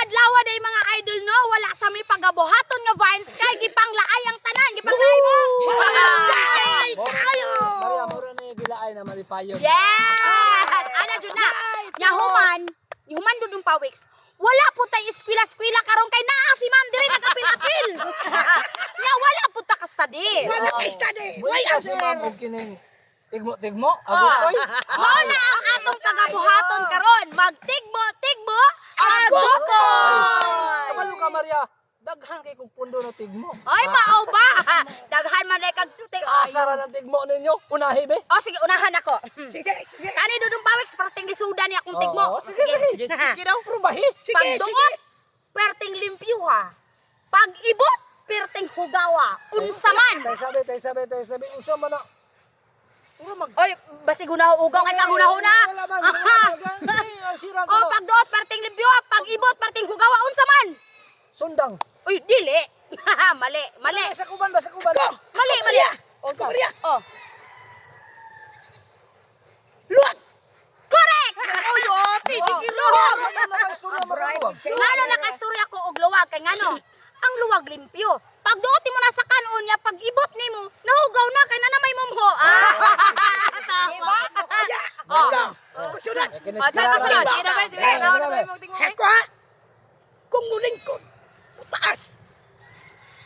Adlaw day, mga idol, no, wala sa may pagabuhaton nga vines kay gipanglaay ang tanan, gipanglaay mo. Ay, kayo! Maria, mura na yung gilaay na malipayon. Yes! Ana jud na. Nya human, human dudong pawiks. Wala po tay eskwela-eskwela karon kay naa si ma'am diri nagapil-apil. Nya wala po ta ka-study. Wala kay study. Buhay Way ka si answer. ma'am og kining tigmo-tigmo. Agutoy. Mao na ang atong pagabuhaton karon. Magtigmo-tigmo, agukoy. Kabalo ka, Maria. Daghan kay kog pundo na tigmo. Ay, mao ba? Daghan man kag tig. Asa ra ng tigmo ninyo? Unahi be. Oh, sige, unahan ako. Sige, sige. Kani dudong pawiks, perting lisudan niya akong tigmo. Oo, sige, sige. Sige, sige, sige daw. Probahi. Sige, Pagduot, sige. perting limpyuha. Pag-ibot, perting hugawa. Unsa man. Tay sabi, tay sabi, tay sabi. Unsa man na? Oy, basig hunaw ugaw kay kang hunahuna. Wala man, wala man. Sige, ang sira ko Oh, na. pagduot, perting limpyuha. Pag-ibot, perting hugawa. Unsa man. Sundang. Uy, dili. Mali, mali. Ay, sa kuban ba? Sa kuban. Ako! Mali, mali. Ako, Maria. Oh. Luwag! Correct! Oy, ate, sige Luwag. Ano na kay surya makaluwag? Ngano nakastorya ko og luwag kay ngano? Ang luwag limpyo. Pag duot mo na sa kanon niya, pag ibot nimo, nahugaw na kay na may mumho. Ah. Diba? Oh. Ako! Kusunod! Eh, kinis Oh, kilala. kasunod. Sige na ba, sige na. Ano tayo mong tingog? Heko ha! Kung mulingkod, mutaas.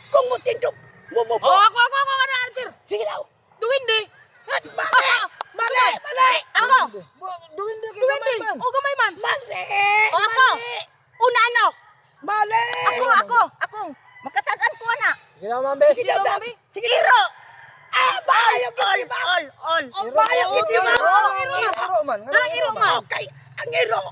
Kung mutindog, mumubo. Oh, ako, ako, ako, ano answer? Sige daw. Duwindi. At mali! Mali! Mali! Ako. Duwindi kay Duwindi. gamay man. O, gamay man. Mali! O ako. Una ano? Mali! Ako, ako, ako. Makatagan ko na. Sige na, ma'am, be. Sige daw, Sige, ma'am. ma'am. Sige daw. Ah, maayo gid ma'am. All, all. Maayo gid ma'am. Iro, iro man. Anong iro man? Okay, ang iro.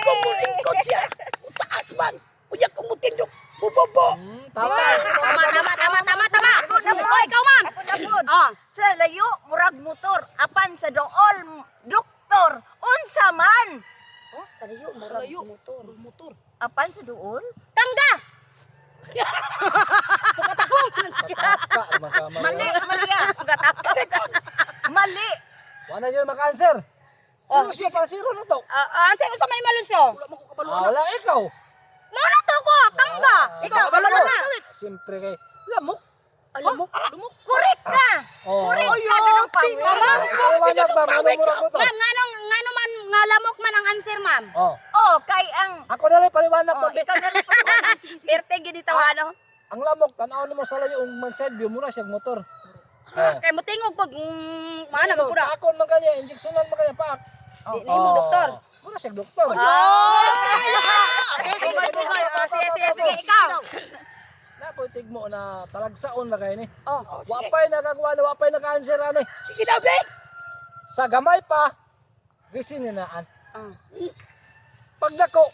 Kung mulingkod siya, mutaas man. Unya kung mutindog, mubobo. Tama. Tama, tama, tama, tama, tama. O, ikaw, ma'am. Ako na po. Oh. Sa layo, murag motor. Apan sa dool, doktor. Unsa man. Oh, sa layo, murag motor. Motor. Apan sa dool? Tangga. Pagkatapong. Ka, man ka, Maria. Mali, Maria. Pagkatapong. Mali. Wala yun maka-answer. Sino siya pa? Zero na to. Ah, ah, sa unsa man malusyo? Wala mo ko kabalo. Ah, wala ikaw. Mao na to ko, tangga. Ikaw, kabalo na. Siyempre kay lamok. Alam mo, Correct ka. Oh. Correct ka, Dudong Pawis. Paliwanag ba? Ano mura ko to? Ma'am, nganong ngano man nga lamok man ang answer, ma'am? Oh. Oh, kay ang... Ako na lang paliwanag Oh, ko. ikaw na rin paliwanag. Sige, sige. Perte gid itaw ano. Ang lamok tanaw nimo sa layo ug mag side view mura siya motor. Oh. Kay motingog pag maana man pud. Paakon man kanya, injeksyonan man kanya paak. Di na imong doktor. Mura siya doktor. Sige, sige. Sugay, sugay. Oh, sige, sige, sige, ikaw. Na ko tigmo na talagsaon na kay ni. Oh. Wapay nakakuha na wapay naka-answer ani. Sige daw, be. Sa gamay pa gisininaan. Ah. Pagdako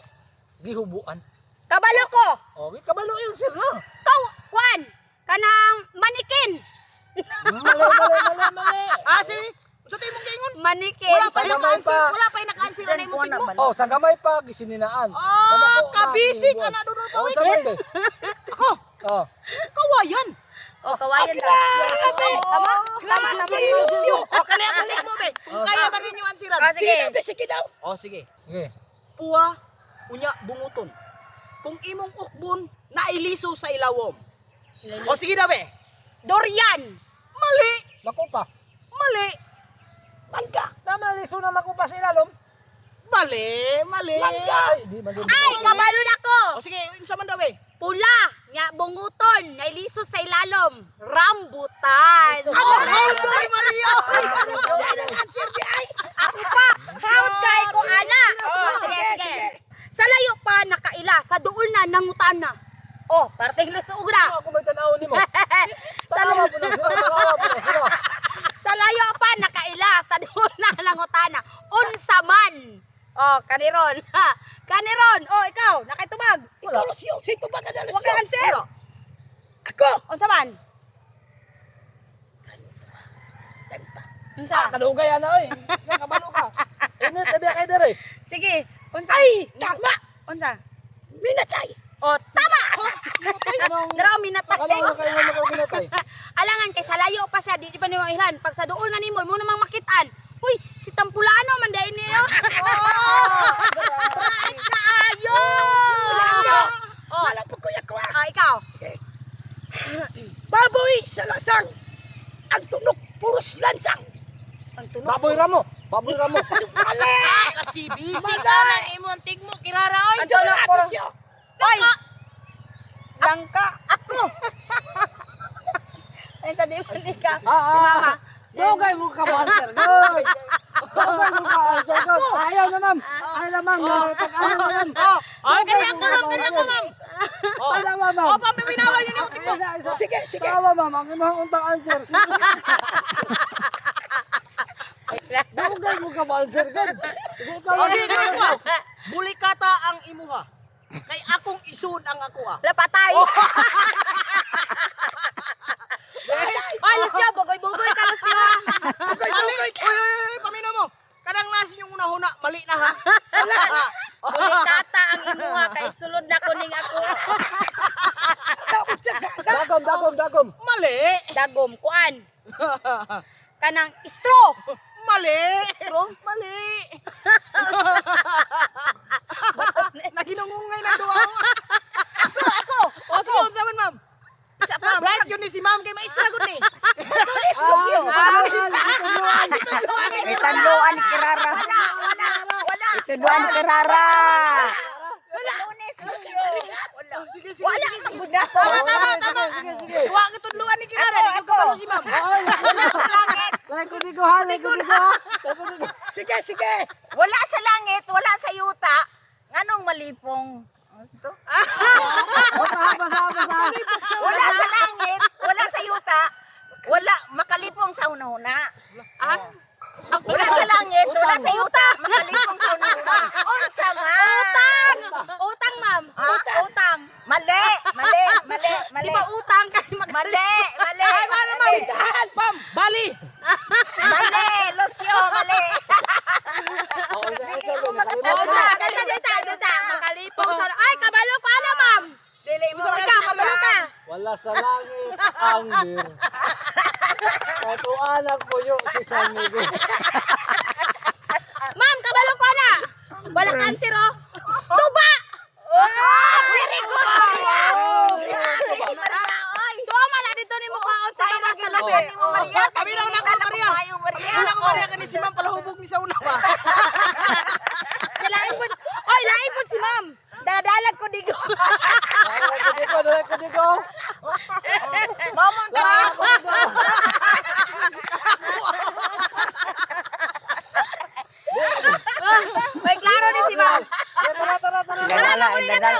gihubuan. Kabalo ko. Oh, kabalo answer na. Kaw, kwan. Kanang manikin. Mali, mali, mali, mali. Ah, sige. Unsa tayo mong giingon? Manikin. Wala pa Sa gamay naka-answer. pa. Wala pa naka-answer na imong tigmo. Oh, sa gamay pa gisininaan. Ah, Pagdako na, kabisig gihubuan. ana Dudong Oh, Pawis. sa man, be? Ako, Oh. kawayan. Oh, kawayan na. Tama? Tama, tama. O, kani akong tigmo be. Kung kaya ba ninyo ansiran? Ah, Sige sige. daw, be. Sige daw. Oh, sige. Sige. Puwa, unya bunguton. Kung imong ukbon, nailiso sa ilawom. O sige na be. Durian. Mali, Makupa. mali, Mangga. Tama, liso na makupa sa ilalom. mali, mali. Ay, di man di. Ay, kabalo na ko. O sige, unsa man daw be? Pula, nga bunguton, nailiso sa ilalom. Rambutan. Ano? Ay, Maria. Ako pa, hawd kay ko ana. Oh, sige, sige. Sa layo pa nakaila, sa dool na nangutan na. Oh, parteng lusog na. Ako may tanaw nimo. Sa, Tanawa po na sila, tanawa po na sila. sa layo pa nakaila, sa dool na nangutan na. Unsa man. Oh, kaniron. Ha. Kaniron. Oh, ikaw, nakaitubag. Ikaw, Lucio. Sige, tubag ka na, Wa Lucio. ka answer. Ako. Unsa man? Unsa? Kadugay ana oy. Nakabalo ka. Init tabi kay dere. Sige, unsa? Ay, tama. Unsa? Minatay. Oh, tama. Dara minatay. Ano kayo mo ko binatay? Alangan kay sa layo pa siya, di pa nimo ilan. Pag sa duol na nimo, mo namang makitaan. Uy, si Tampulano man dahil niyo. Right kaayo. Baboy sa lasang. Ang tunok puros lansang. Ang tunog. Baboy ramo. Baboy ramo. Mali! Kasi busy ka na imo ang tigmo kirara oy. Ang tunok siya. Oy! Langka. Ako. Ay, sa di mo ni ka. Ah, ah. Dugay mo ka answer. Goy. Dugay mo ka answer. Goy. Ayaw na ma'am. Ayaw na ma'am. Pag-ayaw na ma'am. Oh, ay kani ako ma'am, kani ako ma'am. Oh. Ayaw na ma'am. Oh, paminawan yun ako tigmo. Isa, isa. Sige, sige. Tawa ma'am, ang imong untang answer. Dugay mo ka answer gud. Ikaw Oh, sige, kani ako. ah. Bulikata ang imuha. Kay akong isud ang ako ah. Lapatay. Oy, Lucio, bugoy-bugoy ka, Lucio. Mali. Oy, oy, oy, paminaw mo. Kanang nasin yung una-huna, mali na ha. Bulikata ang imuha kay sulod na kuning ako. Dapat siya gana. Dagom, dagom, dagom. Mali. Dagom kuan. Kanang straw. Mali. Mali. Naginungungay na duwa ko. Ako, ako. O sige, unsa man ma'am? Isa pa. Bright yun ni si ma'am kay maestra gud ni. Ah, gituluan, gituluan. Itandloan ni Kirara. Wala, wala, wala. Itandloan ni Kirara. Wala. Lunes, Lucio. Wala. Sige, sige, Wala sige, sige. man gud ako. Tama, tama, tama. Sige, sige. Wa gitudluan ni Kirara, Ako, di ko ako. kabalo si ma'am. Ay, Wala sa langit. Lay ko digo ha, lay ko digo ha. Lay ko digo. Sige, sige. Wala sa langit, wala sa yuta. Nganong malipong? Ano ito? Basa, basa, basa. Wala sa langit, wala sa yuta. Wala makalipong sa una-una. Ah? Wala sa langit, wala sa yuta, makalipong sa una-una. Unsa man? Utang! Utang, ma'am. Ha? Utang. Mali, mali, mali, mali. Di ba utang kay mag Mali, mali, mali. Dahan, ma'am. Bali. Mali, Lucio, mali. Oh, isa, isa, Dili ko isa. Oh, sa, sa, sa, sa, sa, sa, makalipong sa. Ay, kabalo ko ano, ma'am. Dili mo Ikaw, Ikaw, kabalo ka. Wala sa langit ang beer. Katuan ang puyo si San Miguel. Ma'am, kabalo ko na. Wala cancer, oh. Tuba! Ah, very good, Maria. Grabe si Maria, oy. Tuwa man na dito ni mukha sa Ay, baba sa lagi labi. ni mo, Maria. Paminaw na ako, Maria. Maria. Maria. Paminaw na ako, Maria kani si ma'am palahubog ni sa una ba. Lain po. Oy, lain po si ma'am. Daladalag ko digo. Lay ko digo, lay ko digo. Mamon ka Lay ko digo. May klaro ni si ma'am. Tara, tara, tara. Dadala, dadala.